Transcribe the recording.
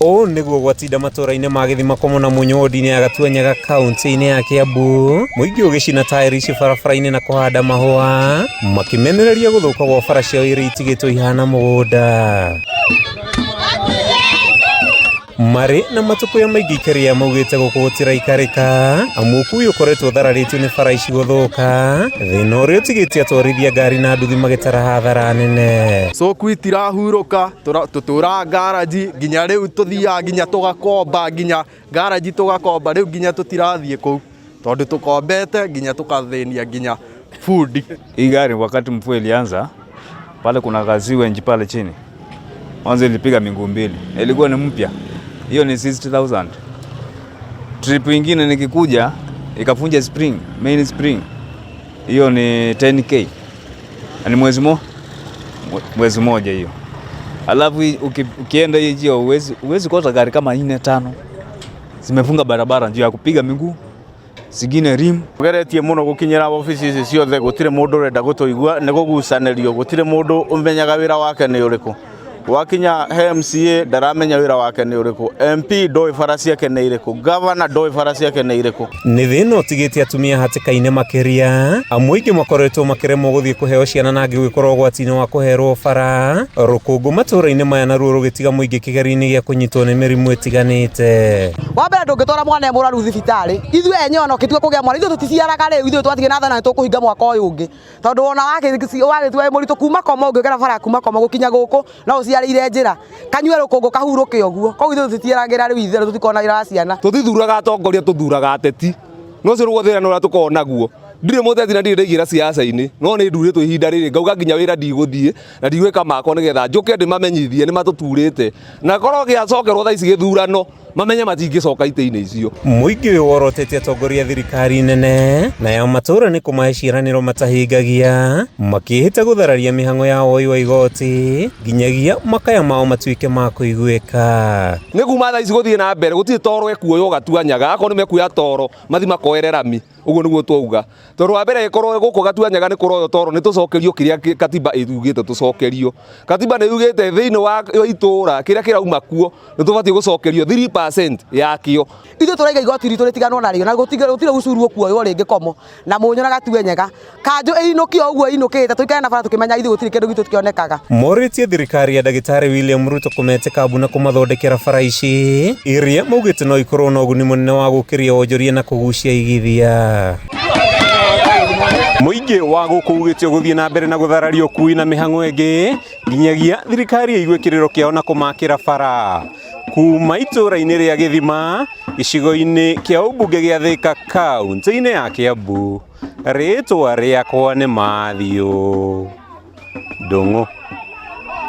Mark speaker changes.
Speaker 1: Ũũ nĩguo gwatinda matũũra-inĩ ma Gĩthima Komo na Munyu wodi-inĩ ya Gatuanyaga kaunti-inĩ ya Kiambu, mũingĩ ũgĩcina taĩri ici barabara-inĩ na kũhanda mahũa, makĩmenereria gũthũka gwa bara ciao iria itigĩtwo ihana mũgũnda. Marĩ na matũkũya maingĩ ikaria maugĩte gũkũ gũtiraikarĩka amu ũkui ũkoretwo ũthararĩtio nĩ bara ici gũthũka, thĩna ũrĩa ũtigĩtie atwarithia ngari na nduthi magĩtara hathara nene.
Speaker 2: Cũku itirahurũka, tũtũraga ngaraji nginya rĩu tũthiaga nginya tũgakomba nginya ngaraji tũgakomba rĩu nginya tũtirathiĩ kũu tondũ tũkombete nginya tũkathĩnia nginya bundi.
Speaker 3: Hii gari wakati mvua ilianza pale, kuna kaziwenji pale chini, mwanzo ilipiga miguu mbili, ilikuwa ni mpya hiyo, ni 60,000. Trip ingine nikikuja ikafunja spring, main spring, hiyo ni 10K, ni mwezi moja hiyo. Alafu ukienda hii njia uwezi kosa gari kama 4 5 zimefunga barabara njia ya kupiga miguu, zingine rim.
Speaker 4: Geretie muno gukinyira ofici ici ciothe, gutire mundu urenda gutuigua, ni gugucanirio, gutire mundu umenyaga wira wake ni uriku. Wakinya he MCA ndaramenya wira wake ni uriku, MP ndoĩ bara ciake nĩ irĩkũ, governor ndoĩ bara ciake nĩ irĩkũ.
Speaker 1: Nĩ thĩna ũtigĩte atumia hatĩka-inĩ makĩria, amu aingĩ makoretwo makĩremwo gũthiĩ kũheo ciana na angĩ gũgĩkorwo ũgwati-inĩ wa kũherwo bara. Rũkũngũ matũũra-inĩ maya naruo rũgĩtiga mũingĩ kĩgerio-inĩ gĩa kũnyitwo nĩ mĩrimũ ĩtiganĩte.
Speaker 5: Wa mbere ndũngĩtwara mwana e mũrwaru thibitarĩ, ithuĩ enyewe ona ũkĩtua kũgĩa mwana ithuĩ tũticiaraga rĩu, ithuĩ twatigie na thana nĩ tũkũhinga mwaka ũyũ ũngĩ, tondũ wona wagĩtua wĩ mũritũ kuma Komo, ũngĩkĩra bara kuma Komo gũkinya gũkũ no ũciarĩire njĩra, kanyue rũkũngũ kahurũke ũguo. Koguo ithuĩ tũtitiaragĩra rĩu, ithuĩ tũtikoragwo na wĩra wa ciana.
Speaker 6: Tũtithuraga atongoria, tũthuraga ateti. No ũcio nĩguo thĩna ũrĩa tũkoragwo naguo. Ndirĩ mũteti na ndirĩ ndaingĩra siasa-inĩ, no nĩ ndurĩtwo ihinda rĩrĩ ngauga nginya wĩra ndigũthiĩ na ndigwĩka makwa nĩgetha njũke ndĩmamenyithie nĩ matũturĩte, na korwo gĩacokerwo thaa ici gĩthurano mamenye matingĩcoka itĩ-inĩ icio.
Speaker 1: Mũingĩ ũyũ worotete atongoria thirikari nene na ya matũũra nĩ kũmahe ciĩranĩro matahingagia, makĩĩhĩta gũthararia mĩhang'o ya woi wa igoti nginyagia makaya mao matuĩke ma kũiguĩka.
Speaker 6: Nĩ kuma thaa ici gũthiĩ na mbere gũtirĩ toro ekuoywo Gatuanyaga, akorwo nĩ mekuoya toro mathi makoere rami, ũguo nĩguo twauga. Tondũ wa mbere ĩkorwo gũkũ Gatuanyaga nĩ kũroywo toro nĩ tũcokerio kĩrĩa katiba ĩugĩte tũcokerio. Katiba nĩ yugĩte thĩinĩ wa itũũra kĩrĩa kĩrauma kuo nĩ tũbatiĩ gũcokerio 3% yakĩo.
Speaker 5: Ithuĩ tũraiga igoti ritũ rĩtiganwo narĩo na gũtirĩ ucuru ũkuoywo rĩngĩ Komo na Mũnyũ na Gatuanyaga. Kanjũ ĩinũkio ũguo ĩinũkĩte tũikare na bara tũkĩmenya ithuĩ gũtirĩ kĩndũ gitũ kĩonekaga.
Speaker 1: Morĩtie thirikari ya ndagĩtarĩ William Ruto kũmetĩka mbu na kũmathondekera bara ici iria maugĩte no ikorwo na ũguni mũnene wa gũkĩria wonjoria na kũgucia igithia. Mũingĩ wa gũkũ ugĩte ũgũthiĩ na mbere na gũthararia ũkui na mĩhang'o ĩngĩ nginyagia thirikari ĩigue kĩrĩro kĩao na kũmakĩra bara. Kuma itũũra-inĩ rĩa Gĩthima gĩcigo-inĩ kĩa ũmbunge gĩa Thika kaunti-inĩ ya Kiambu, rĩtwa rĩakwa nĩ Mathiũ Ndung'u.